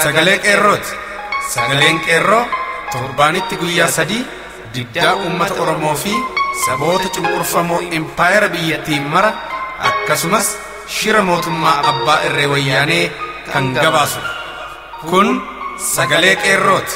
Sagalee Qeerrooti. Sagaleen Qeerroo torbaanitti guyyaa 3 diddaa uummata Oromoo fi saboota cunqurfamoo impaayera biyyattii mara akkasumas shira mootummaa abbaa irree wayyaanee kan gabaasudha. Kun Sagalee Qeerrooti.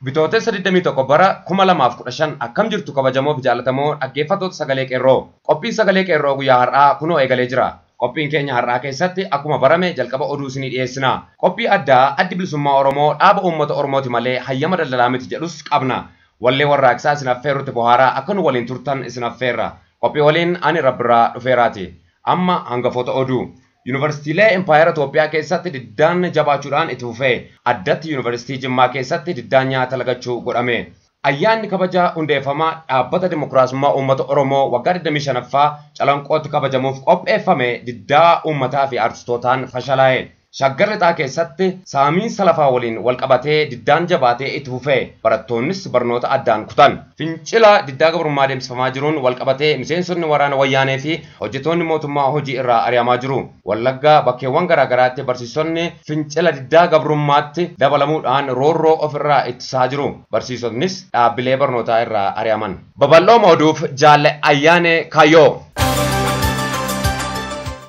Bitootessa 21 bara 2015 akkam jirtu kabajamoo fi jaallatamoo dhaggeeffattoota Sagalee Qeerroo. Qophiin Sagalee Qeerroo guyyaa har'aa kunoo eegalee jira. Qophiin keenya har'aa keessatti akkuma barame jalqaba oduu isinii dhiyeessina. Qophii addaa Addi Bilisummaa Oromoo dhaaba uummata Oromooti malee hayyama daldalaa miti jedhus qabna. Wallee warraaqsaa isin affeerrutti bohaaraa akka nu waliin turtan isin affeerra. Qophii waliin ani Rabbiraa dhufeeraati. Amma hangafoota oduu. Yuunivarsiitiilee Impaayera Itoophiyaa keessatti diddaan jabaachuudhaan itti fufee addatti Yuunivarsiitii Jimmaa keessatti diddaan nyaata lagachuu godhame. Ayyaanni kabaja hundeeffamaa dhaabbata Dimokiraasummaa Uummata Oromoo waggaa 25ffaa Calanqootti kabajamuuf qopheeffame diddaa uummataa fi artistootaan fashalaa'e. Shaggar Lixaa keessatti saamiinsa lafaa waliin wal qabatee diddaan jabaatee itti fufee barattoonnis barnoota addaan kutan. Fincila diddaa gabrummaa deemsifamaa jiruun wal qabatee miseensonni waraana wayyaanee fi hojjettoonni mootummaa hojii irraa ari'amaa jiru. Wallaggaa bakkeewwan garaagaraatti barsiisonni fincila diddaa gabrummaatti dabalamuudhaan roorroo ofirraa ittisaa jiru. Barsiisonnis dhaabbilee barnootaa irraa ari'aman. Babal'ooma oduuf jaalle Ayyaanee Kaayyoo.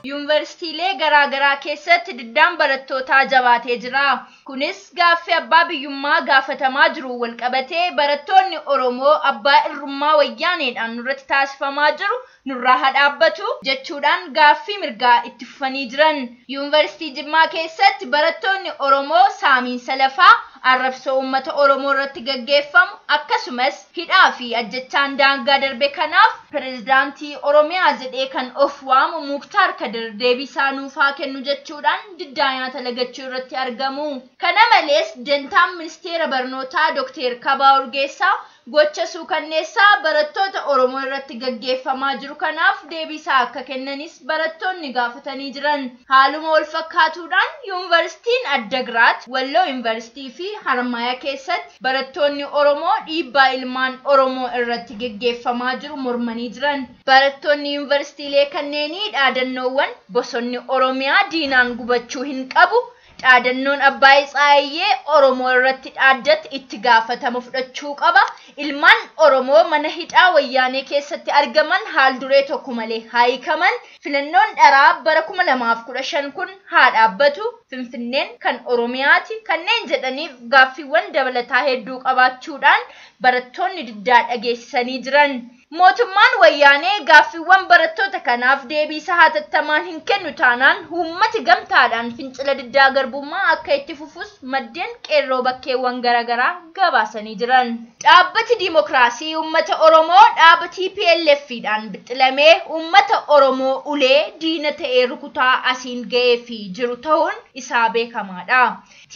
Yuunivarsiitiilee garaagaraa keessatti diddaan barattootaa jabaatee jira. Kunis gaaffii abbaa biyyummaa gaafatamaa jiru walqabatee barattoonni Oromoo abbaa irrummaa wayyaaneedhaan nurratti taasifamaa jiru nurraa haa dhaabbatu jechuudhaan gaaffii mirgaa itti fufanii jiran. Yuunivarsiitii Jimmaa keessatti barattoonni Oromoo saamiinsa lafaa, arrabsoo uummata Oromoo irratti gaggeeffamu akkasumas hidhaa fi ajjechaan daangaa darbe kanaaf pirezidaantii Oromiyaa jedhee kan of waamu Muktaar Kadir deebisaa nuuf haa kennu jechuudhaan diddaa nyaata lagachuu irratti argamu. Kana malees dantaan ministeera barnootaa Dr. Kabaa Urgeessaa gocha suukanneessaa barattoota Oromoo irratti gaggeeffamaa jiru kanaaf deebisaa akka kennanis barattoonni gaafatanii jiran. Haaluma wal fakkaatuudhaan Yuunivarsiitiin Addagiraat, Walloo Yuunivarsiitii fi Harmaayaa keessatti barattoonni Oromoo dhiibbaa ilmaan Oromoo irratti gaggeeffamaa jiru mormanii jiran. Barattoonni yuunivarsiitiilee kanneenii dhaadannoowwan bosonni Oromiyaa diinaan gubachuu hin qabu, dhaadannoon Abbaay Tsaayiyyee Oromoo irratti dhaaddatti itti gaafatama fudhachuu qaba. Ilmaan Oromoo mana hidhaa wayyaanee keessatti argaman haal duree tokko malee haa hiikaman. Filannoon dharaa bara 2015 kun haa dhaabbatu. Finfinneen kan Oromiyaati. Kanneen jedhaniif gaaffiiwwan dabalataa hedduu qabaachuudhaan barattoonni diddaa dhageessisanii jiran. Mootummaan wayyaanee gaaffiiwwan barattoota kanaaf deebii hatattamaan hin kennu taanaan uummati gamtaadhaan fincila diddaa garbummaa akka itti fufus maddeen qeerroo bakkeewwan garaagaraa gabaasanii jiran. Dhaabbati Dimokiraasii Uummata Oromoo dhaaba TPLF dhaan bixxilamee uummata Oromoo ulee diina ta'ee rukutaa asiin ga'ee fi jiru ta'uun isaa beekamaadha.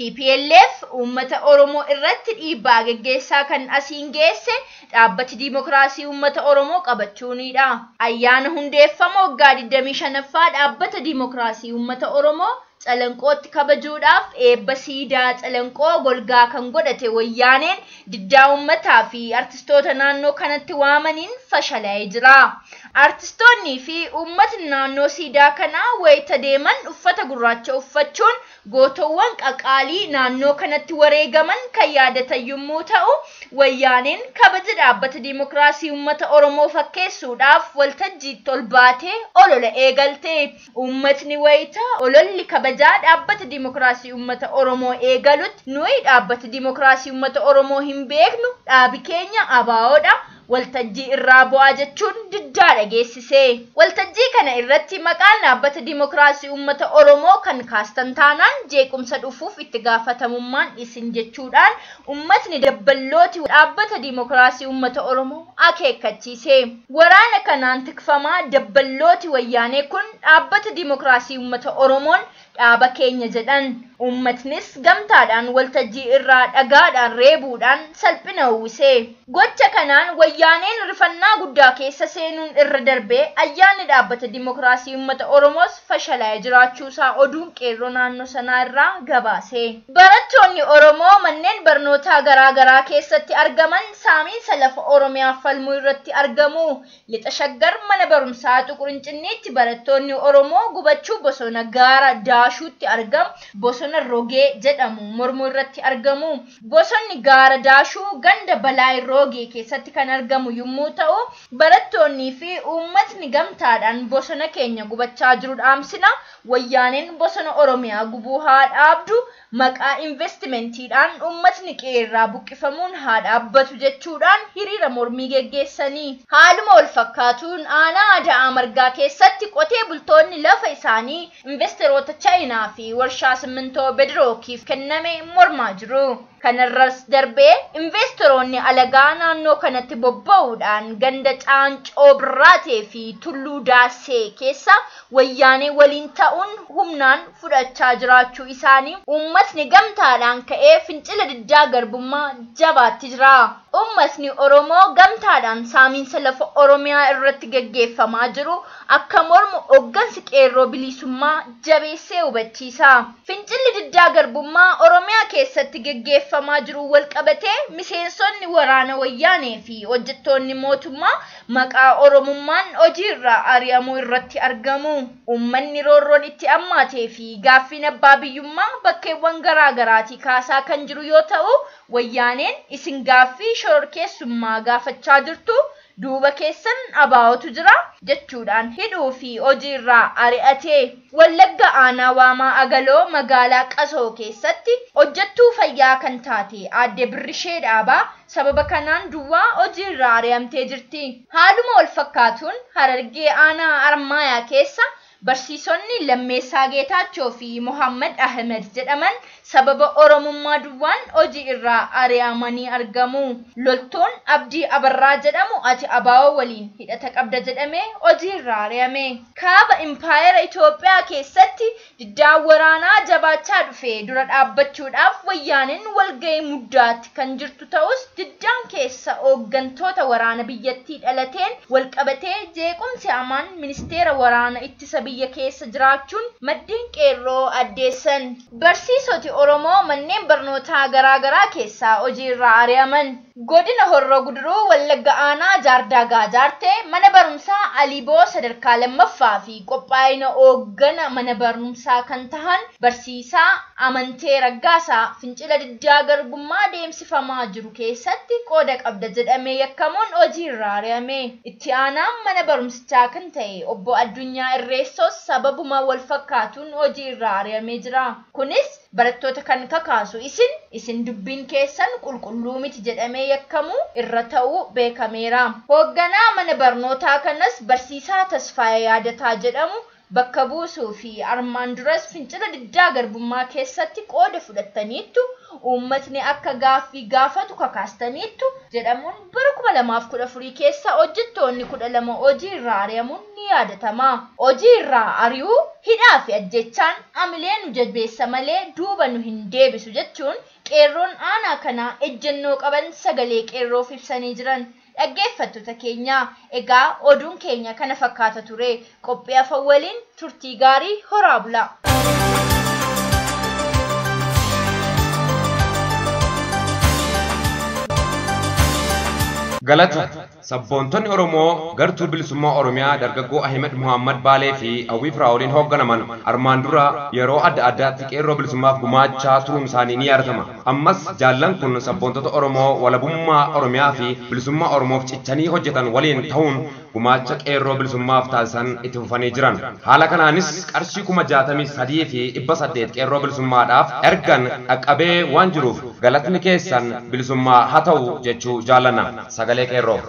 TPLF uummata Oromoo irratti dhiibbaa gaggeessaa kan asiin geesse dhaabbati Dimokiraasii Uummata Oromoo qabachuunidha. Ayyaana hundeeffama waggaa 25ffaa dhaabbata Dimokiraasii Uummata Oromoo Calanqootti kabajuudhaaf eebba siidaa Calanqoo golgaa kan godhate wayyaaneen diddaa uummataa fi artistoota naannoo kanatti waamaniin fashalaa'ee jira. Artistoonnii fi uummatni naannoo siidaa kanaa wayita deeman uffata gurraacha uffachuun gootowwan qaqaalii naannoo kanatti wareegaman kan yaadatan yommuu ta'u, wayyaaneen kabaja dhaabbata Dimokiraasii Uummata Oromoo fakkeessuudhaaf waltajjiitti ol baatee olola eegalte. Uummatni wayita ololli kabajaa dhaabbata Dimokiraasii Uummata Oromoo eegalutti nuyi dhaabbata Dimokiraasii Uummata Oromoo hin beeknu, dhaabi keenya ABO'dha. Waltajjii irraa bu'aa jechuun diddaa dhageessise. Waltajjii kana irratti maqaan dhaabbata Dimokiraasii Uummata Oromoo kan kaastan taanaan jeequmsa dhufuuf itti gaafatamummaan isin jechuudhaan uummatni dabballooti dhaabbata Dimokiraasii Uummata Oromoo akeekkachiise. Waraana kanaan tikfamaa dabballooti wayyaanee kun dhaabbata Dimokiraasii Uummata Oromoon dhaaba keenya jedhan. Uummatnis gamtaadhaan waltajjii irraa dhagaadhaan reebuudhaan salphina uwwise. Gocha kanaan Wayyaaneen rifannaa guddaa keessa seenuun irra darbee ayyaanni dhaabbata dimokiraasii uummata Oromoos fashalaa'ee jiraachuusaa oduun qeerroo naannoo sanaa irraa gabaase. Barattoonni Oromoo manneen barnootaa garaa garaa keessatti argaman saamiinsa lafa Oromiyaaf falmuu irratti argamu. Lixa Shaggar mana barumsaa Xuqur Incinniitti barattoonni Oromoo gubachuu bosona gaara Daashuutti argamu bosona Rogee jedhamu mormuu irratti argamu. Bosonni gaara Daashuu ganda Balaay Roogee keessatti kan argamu yommuu ta'u, barattoonnii fi uummatni gamtaadhaan bosona keenya gubachaa jiru dhaamsina. Wayyaaneen bosona Oromiyaa gubuu haa dhaabdu, maqaa investimentiidhaan uummatni qeerraa buqqifamuun haa dhaabbatu jechuudhaan hiriira mormii geggeessanii. Haaluma wal fakkaatuun aanaa Ada'aa Margaa keessatti qotee bultoonni lafa isaanii investeroota Chaayinaa fi warshaa simmintoo Bedirookiif kenname mormaa jiru. Kanarras darbee investeroonni alagaa naannoo kanatti bobba'uudhaan ganda Caancoo Birraatee fi Tulluu Daasee keessa wayyaanee waliin ta'uun humnaan fudhachaa jiraachuu isaanii uummatni gamtaadhaan ka'ee fincila diddaa garbummaa jabaatti jira. Uummatni Oromoo gamtaadhaan saamiinsa lafa Oromiyaa irratti gaggeeffamaa jiru akka mormu hooggansi qeerroo bilisummaa jabeessee hubachiisa. Fincilli diddaa garbummaa Oromiyaa keessatti gaggeeffamaa jiru wal qabatee miseensonni waraana wayyaanee fi hojjettoonni mootummaa maqaa Oromummaan hojiirraa ari'amuu irratti argamu. Uummanni roorroon itti hammaatee fi gaaffiin abbaa biyyummaa bakkeewwan garaa garaatii kaasaa kan jiru yoo ta'u, wayyaaneen isin gaaffii shororkeessummaa gaafachaa jirtu duuba keessan abaa'otu jira jechuudhaan hidhuu fi hojiirraa ari'ate. Wallagga aanaa Waamaa Agaloo magaalaa Qasoo keessatti hojjettuu fayyaa kan taate aadde Birrishee Dhaabaa sababa kanaan duwwaa hojiirraa ari'amtee jirti. Haaluma wal fakkaatuun Harargee aanaa Armaayaa keessa barsiisonni Lammeessaa Geetaachoo fi Mohammad Ahmed jedhaman sababa Oromummaa duwwaan hojii irraa ari'amanii argamu. Loltuun Abdii Abarraa jedhamu ati abaa'oo waliin hidhata qabda jedhamee hojii irraa ari'ame. Kaaba Impaayera Itoophiyaa keessatti diddaan waraanaa jabaachaa dhufe dura dhaabbachuudhaaf wayyaaneen walga'ii muddaatti kan jirtu ta'us diddaan keessa hooggantoota waraana biyyattii dhalateen walqabatee jeequmsi hamaan ministeera waraana ittisa biyya keessa jiraachuun maddeen qeerroo addeessan. Barsiisoti Oromoo manneen barnootaa garaa garaa keessaa hojii irraa ari'aman. Godina Horroo Guduruu Wallagga Aanaa Jaardaa Gaajaartee mana barumsaa Aliboo sadarkaa lammaffaa fi qophaa'ina hooggana mana barumsaa kan tahan barsiisaa Amantee Raggaasaa fincila diddaa garbummaa deemsifamaa jiru keessatti qooda qabda jedhamee yakkamuun hojii irraa ari'ame. Itti aanaan mana barumsichaa kan ta'e obbo Addunyaa Irreessoos sababuma wal fakkaatuun hojii irraa ari'amee jira. Kunis barattoota kan kakaasu isin dubbiin keessan qulqulluu miti jedhamee yakkamuu irra ta'uu beekameera. Hoogganaa mana barnootaa kanas barsiisaa Tasfaayee Yaadataa jedhamu bakka buusuu fi armaan duras fincila diddaa garbummaa keessatti qooda fudhattaniittu uummatni akka gaaffii gaafatu kakaastaniittu jedhamuun bara 2014 keessa hojjettoonni 12 hojii irraa ari'amuun ni yaadatama. Hojii irraa ari'uu, hidhaa fi ajjechaan amilee nu jabeessa malee duuba nu hin deebisu jechuun qeerroon aanaa kanaa ejjennoo qaban sagalee qeerroof ibsanii jiran. Dhaggeeffattoota keenya, egaa oduun keenya kana fakkaata ture. Qophii afaan waliin turtii gaarii horaa bulaa. Galata sabboontonni Oromoo gartuu bilisummaa Oromiyaa dargaggoo Ahmed Muhammad Baalee fi Hawwii Firaa'oliin hoogganaman armaan dura yeroo adda addaatti qeerroo bilisummaaf gumaachaa turuun isaanii ni yaadatama. Ammas jaallan kun sabboontota Oromoo walabummaa Oromiyaa fi bilisummaa Oromoof cichanii hojjetan waliin ta'uun gumaacha qeerroo bilisummaaf taasisan itti fufanii jiran. Haala kanaanis qarshii 63,800 qeerroo bilisummaadhaaf ergan dhaqqabee waan jiruuf galatni keessan bilisummaa haa ta'u jechuu jaallanna. Sagalee qeerroo.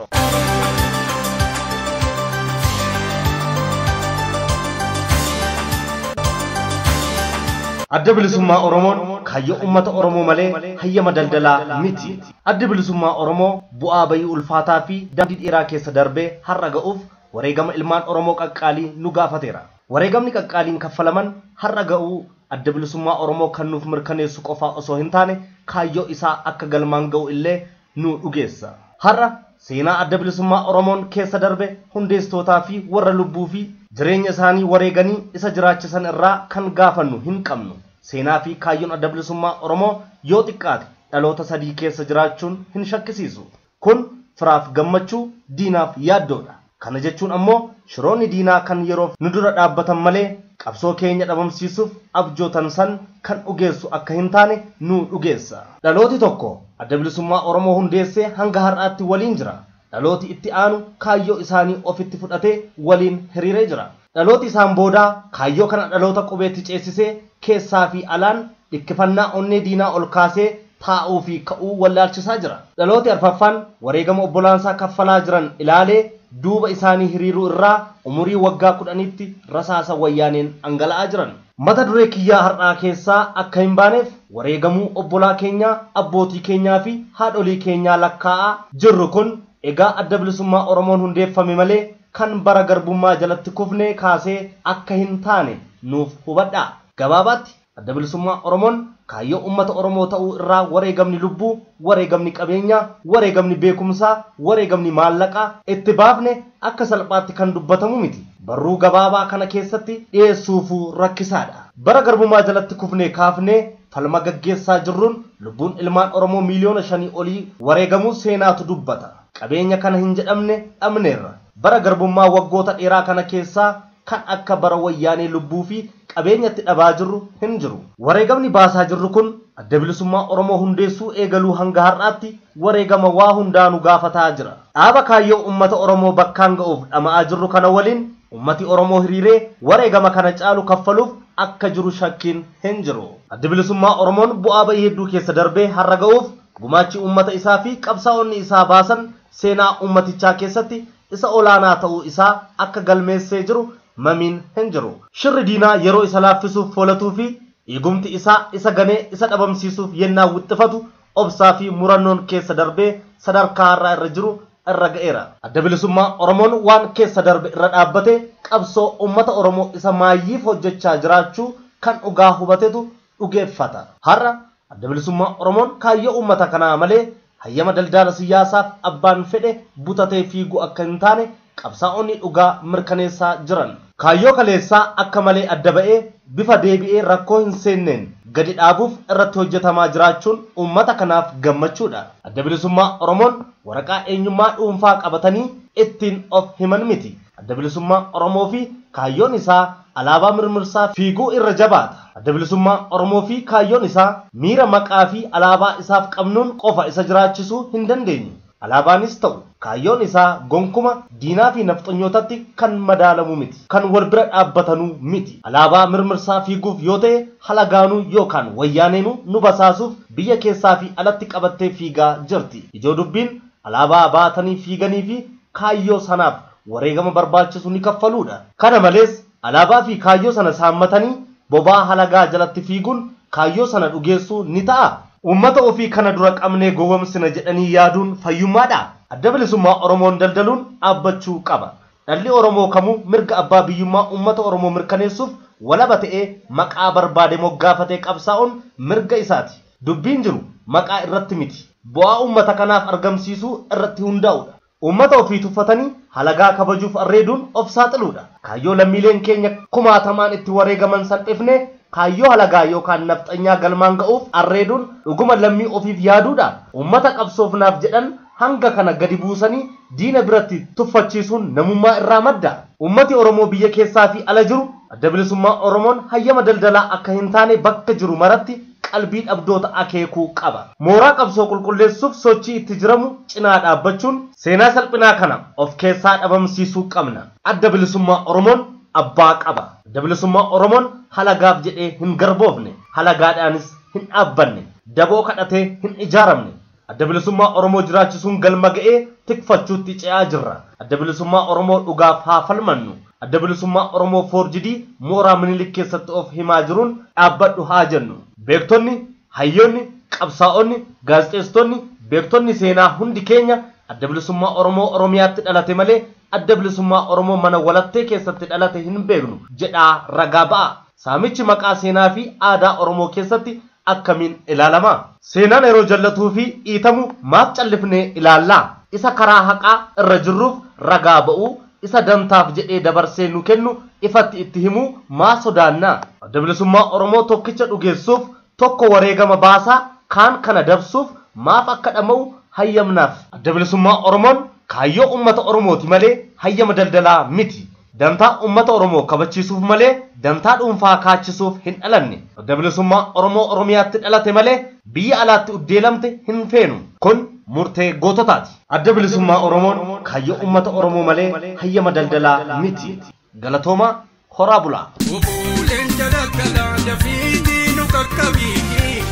Adda bilisummaa Oromoon kaayyoo uummata Oromoo malee hayyama daldalaa miti. Adda bilisummaa Oromoo bu'aa bayii ulfaataa fi daandii dheeraa keessa darbee har'a ga'uuf wareegama ilmaan Oromoo qaqqaalii nu gaafateera. Wareegamni qaqqaaliin kaffalaman har'a ga'uu adda bilisummaa Oromoo kan nuuf mirkaneessu qofaa osoo hin taane kaayyoo isaa akka galmaan ga'u illee nu dhugeessa. Har'a seenaa adda bilisummaa Oromoon keessa darbe hundeessitootaa fi warra lubbuu fi jireenya isaanii wareeganii isa jiraachisan irraa kan gaafannu hin qabnu. Seenaa fi kaayyoon adda bilisummaa Oromoo yoo xiqqaate dhaloota sadii keessa jiraachuun hin shakkisiisu. Kun firaaf gammachuu, diinaaf yaaddoodha. Kana jechuun ammoo shiroonni diinaa kan yeroof nu dura dhaabbatan malee qabsoo keenya dhabamsiisuuf abjootan san kan dhugeessu akka hin taane nu dhugeessa. Dhalooti tokko adda bilisummaa Oromoo hundeessee hanga har'aatti waliin jira. Dhalooti itti aanu kaayyoo isaanii ofitti fudhatee waliin hiriiree jira. Dhalooti isaan boodaa kaayyoo kana dhaloota qubeetti ceesisee keessaa fi alaan dhikkifannaa onnee diinaa ol kaasee taa'uu fi ka'uu wallaalchisaa jira. Dhalooti arfaffaan wareegama obbolaansaa kaffalaa jiran ilaalee duuba isaanii hiriiruu irraa umurii waggaa 10tti rasaasa wayyaaneen dhangala'aa jiran. Mata duree kiyyaa har'aa keessaa akka hin baaneef wareegamuu obbolaa keenyaa, abbootii keenyaa fi haadholii keenyaa lakkaa'aa jirru kun egaa adda bilisummaa Oromoon hundeeffame malee kan bara garbummaa jalatti kufnee kaasee akka hin taane nuuf hubadhaa. Gabaabaatti adda bilisummaa Oromoon kaayyoo uummata Oromoo ta'uu irraa wareegamni lubbuu, wareegamni qabeenyaa, wareegamni beekumsaa, wareegamni maallaqaa itti baafne akka salphaatti kan dubbatamu miti. Barruu gabaabaa kana keessatti dhiyeessuufuu rakkisaadha. Bara garbummaa jalatti kufnee kaafnee falma gaggeessaa jirruun lubbuun ilmaan Oromoo miiliyoona 5 olii wareegamuu seenaatu dubbata. Qabeenya kana hin jedhamne dhabneerra. Bara garbummaa waggoota dheeraa kana keessaa kan akka bara wayyaanee lubbuu fi qabeenyatti dhabaa jirru hin jiru. Wareegamni baasaa jirru kun adda bilisummaa Oromoo hundeessuu eegaluu hanga har'aatti wareegama waa hundaanuu gaafataa jira. Dhaaba kaayyoo uummata Oromoo bakkaan ga'uuf dhama'aa jirru kana waliin uummati Oromoo hiriiree wareegama kana caalu kaffaluuf akka jiru shakkiin hin jiru. Adda bilisummaa Oromoon bu'aa bayii hedduu keessa darbee har'a ga'uuf gumaachi uummata isaa fi qabsaa'onni isaa baasan seenaa uummatichaa keessatti isa olaanaa ta'uu isaa akka galmeessee jiru mamiin hin jiru. Shirri diinaa yeroo isa laaffisuuf foolatuu fi eegumti isaa isa ganee isa dhabamsiisuuf yennaa wixxifatu obsaa fi murannoon keessa darbee sadarkaa har'aa irra jiru irra ga'eera. Adda bilisummaa Oromoon waan keessa darbe irra dhaabbate qabsoo uummata Oromoo isa maayyiif hojjechaa jiraachuu kan dhugaa hubatetu dhugeeffata. Har'a adda bilisummaa Oromoon kaayyoo uummata kanaa malee hayyama daldala siyaasaaf abbaan fedhe butatee fiiguu akka hin taane qabsaa'onni dhugaa mirkaneessaa jiran. Kaayyoo kaleessaa akka malee adda ba'ee bifa deebi'ee rakkoo hin seenneen gadi dhaabuuf irratti hojjetamaa jiraachuun uummata kanaaf gammachuudha. Adda bilisummaa Oromoon waraqaa eenyummaa dhuunfaa qabatanii ittiin of himan miti. Adda bilisummaa Oromoo fi kaayyoon isaa alaabaa mirmirsaa fiiguu irra jabaata. Adda bilisummaa Oromoo fi kaayyoon isaa miira maqaa fi alaabaa isaaf qabnuun qofa isa jiraachisuu hin dandeenyu. Alaabaanis ta'u kaayyoon isaa gonkuma diinaa fi nafxanyootatti kan madaalamu miti, kan wal bira dhaabbatanuu miti. Alaabaa mirmirsaa fiiguuf yoo ta'e halagaanuu yookaan wayyaaneenuu nu basaasuuf biyya keessaa fi alatti qabattee fiigaa jirti. Ijoo dubbiin alaabaa baatanii fiiganii fi kaayyoo sanaaf wareegama barbaachisu ni kaffaluudha. Kana malees alaabaa fi kaayyoo sana saammatanii bobaa halagaa jalatti fiiguun kaayyoo sana dhugeessuu ni ta'a. Uummata ofii kana dura qabnee gowwomsina jedhanii yaaduun fayyummaadha. Adda bilisummaa Oromoon daldaluun dhaabbachuu qaba. Dhalli Oromoo kamuu mirga abbaa biyyummaa uummata Oromoo mirkaneessuuf walaba ta'ee maqaa barbaade moggaafatee qabsaa'uun mirga isaati. Dubbiin jiru maqaa irratti miti. Bu'aa uummata kanaaf argamsiisuu irratti hundaa'uudha. Uummata ofii tuffatanii halagaa kabajuuf arreeduun of saaxiluudha. Kaayyoo lammiileen keenya kumaatamaan itti wareegaman salphifnee kaayyoo halagaa yookaan nafxanyaa galmaan ga'uuf arreeduun dhuguma lammii ofiif yaaduudha. Uummata qabsoofnaaf jedhan hanga kana gadi buusanii diina biratti tuffachiisuun namummaa irraa madda. Uummati Oromoo biyya keessaa fi ala jiru adda bilisummaa Oromoon hayyama daldalaa akka hin taane bakka jiru maratti qalbii dhabdoota akeekuu qaba. Mooraa qabsoo qulqulleessuuf sochii itti jiramu cinaa dhaabbachuun seenaa salphinaa kana of keessaa dhabamsiisuu qabna. Adda bilisummaa Oromoon abbaa qaba. Adda bilisummaa Oromoon halagaaf jedhee hin garboofne, halagaadhaanis hin dhaabbanne, daboo kadhatee hin ijaaramne. Adda bilisummaa Oromoo jiraachisuun galma ga'ee tikfachuutti ce'aa jirra. Adda bilisummaa Oromoo dhugaaf haa falmannu. Adda bilisummaa Oromoo foorjidii mooraa Minilik keessatti of himaa jiruun dhaabbadhu haa jennu. Beektonni, hayyoonni, qabsaa'onni, gaazexeessitoonni, beektonni seenaa hundi keenya adda bilisummaa Oromoo Oromiyaatti dhalate malee adda bilisummaa Oromoo mana walattee keessatti dhalate hin beeknu jedhaa ragaa ba'a. Saamichi maqaa seenaa fi aadaa Oromoo keessatti akkamiin ilaalama? Seenaan yeroo jallatuu fi dhiitamu maaf callifnee ilaallaa? Isa karaa haqaa irra jirruuf ragaa ba'uu, isa dantaaf jedhee dabarsee nu kennu ifatti itti himuu maa sodaannaa? Adda Bilisummaa Oromoo tokkicha dhugeessuuf tokko wareegama baasaa kaan kana dabsuuf maaf akka dhama'u hayyamnaaf. Adda Bilisummaa Oromoon kaayyoo uummata Oromooti malee hayyama daldalaa miti. Dantaa uummata Oromoo kabachiisuuf malee dantaa dhuunfaa kaachisuuf hin dhalanne. Adda Bilisummaa Oromoo Oromiyaatti dhalate malee biyya alaatti uddeelamte hin feenu. Kun murtee goototaati. Adda Bilisummaa Oromoon kaayyoo uummata Oromoo malee hayyama daldalaa miti. Galatoomaa, horaa bulaa. Obuuleen jalakkalaa dafiitii nu qaqqabii.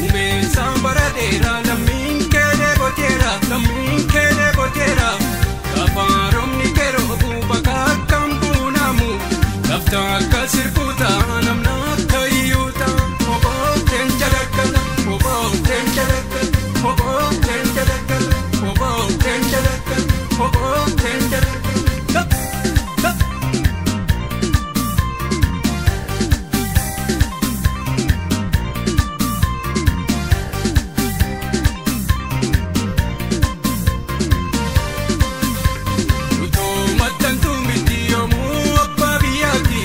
Umeensaan bara dheeraa lammiin keelee goteera lammiin keelee goteera. Gabaaromni keroo bakka akkam buunamu. Lafta akka sirbuu ta'a namna akka iyyuu ta'a. Obooteen jalakkala obooteen jalakkala obooteen jalakkala obooteen jalakkala obooteen jalakkala. Utuu maxxantuu miti yoomuu abbaa biyyaati.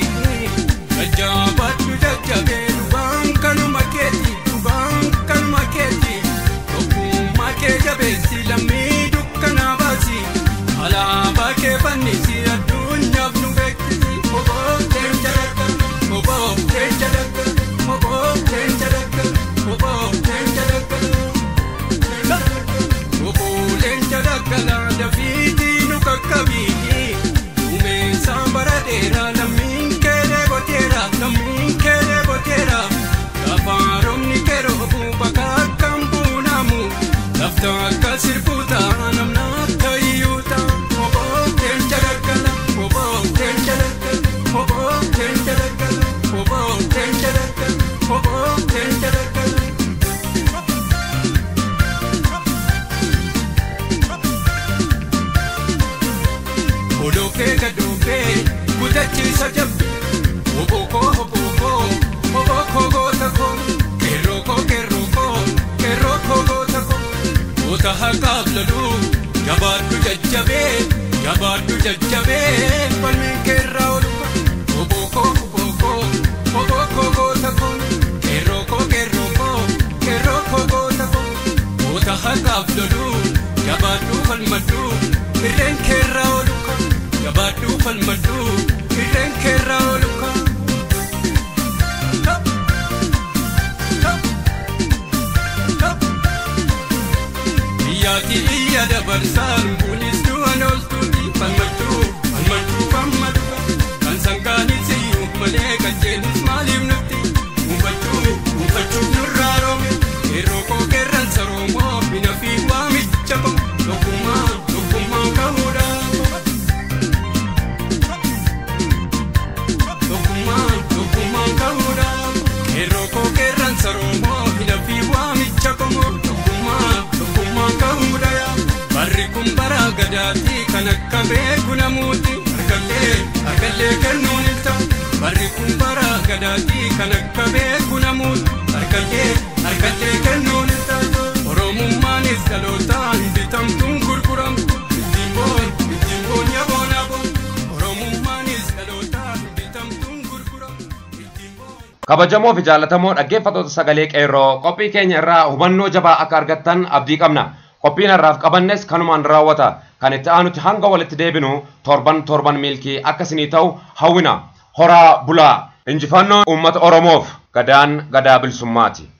Jajjabaadhu jajjabee dhugaan kanuma keeti dhugaan kanuma keeti. Tokkummaa kee jabeessi lammii dukkanaa baasi. Alaabaa kee fannisi addunyaaf nu beeksisi. Obooteen jalakka obooteen jalakka obooteen jalakka obooteen jalakka. Obuuleen jalakkalaa dafiitii nu qaqqabii. Umeensaan bara dheeraa lammiin keelee goteera lammiin keelee goteera. Gabaaromni keroo bakka akkam buunamu. Lafta akka sirbuu ta'a namna akka iyyuu ta'a. Obooteen jalakkala obooteen jalakkala obooteen jalakkala obooteen jalakkala obooteen jalakkala. Odofee gadoofee kutachiisa jabbi. Obokoo obokoo obokoo goota koo qeerroo koo qeerroo koo qeerroo koo goota koo. Goota haqaaf loluu jabaadhu jajjabee jabaadhu jajjabee falmiin keerraa olufa. Obokoo obokoo obokoo goota koo qeerroo koo qeerroo koo qeerroo koo goota koo. Goota haqaaf loluu jabaadhu falmadhu irreen keerraa oluka. Jabaadhu falmadhu irreen keerraa oluka. Biyyaati biyya dabarsaan kunis du'an ooltuuti falmachuu falmachuu falmadhu. Kan sangaanis iyyuu malee qajeelis maaliif nutti muufachuu muufachuuf nurraa roome. Qeerroo koo qeerransa Oromoo bina fi waamicha koo tokkummaa tokkummaan ka'uudha. Tokkummaa tokkummaan ka'uudha. Qeerroo koo qeerransa Oromoo bina fi waamicha koo tokkummaa tokkummaan ka'uudha. Barri kun bara gadaati kan akka beeku namuuti harkallee harkallee kennuun hin ta'u. Barri kun bara gadaati kan akka beeku namuuti harkallee harkallee kennuun hin ta'u. Oromummaanis dhalootaan bitamtuun gurguramtu ittiin boon ittiin boon yaboon aboon. Oromummaanis dhalootaan bitamtuun gurguramtu ittiin boon. Kabajamoo fi jaallatamoo dhaggeeffattoota sagalee qeerroo qophii keenya irraa hubannoo jabaa akka argattan abdii qabna. Qophiin har'aaf qabannes kanumaan raawwata. Kan itti aanutti hanga walitti deebinu torban torban milkii akka isinii ta'u hawwina. Horaa bulaa. Injifannoon uummata Oromoof gadaan gadaa bilisummaati.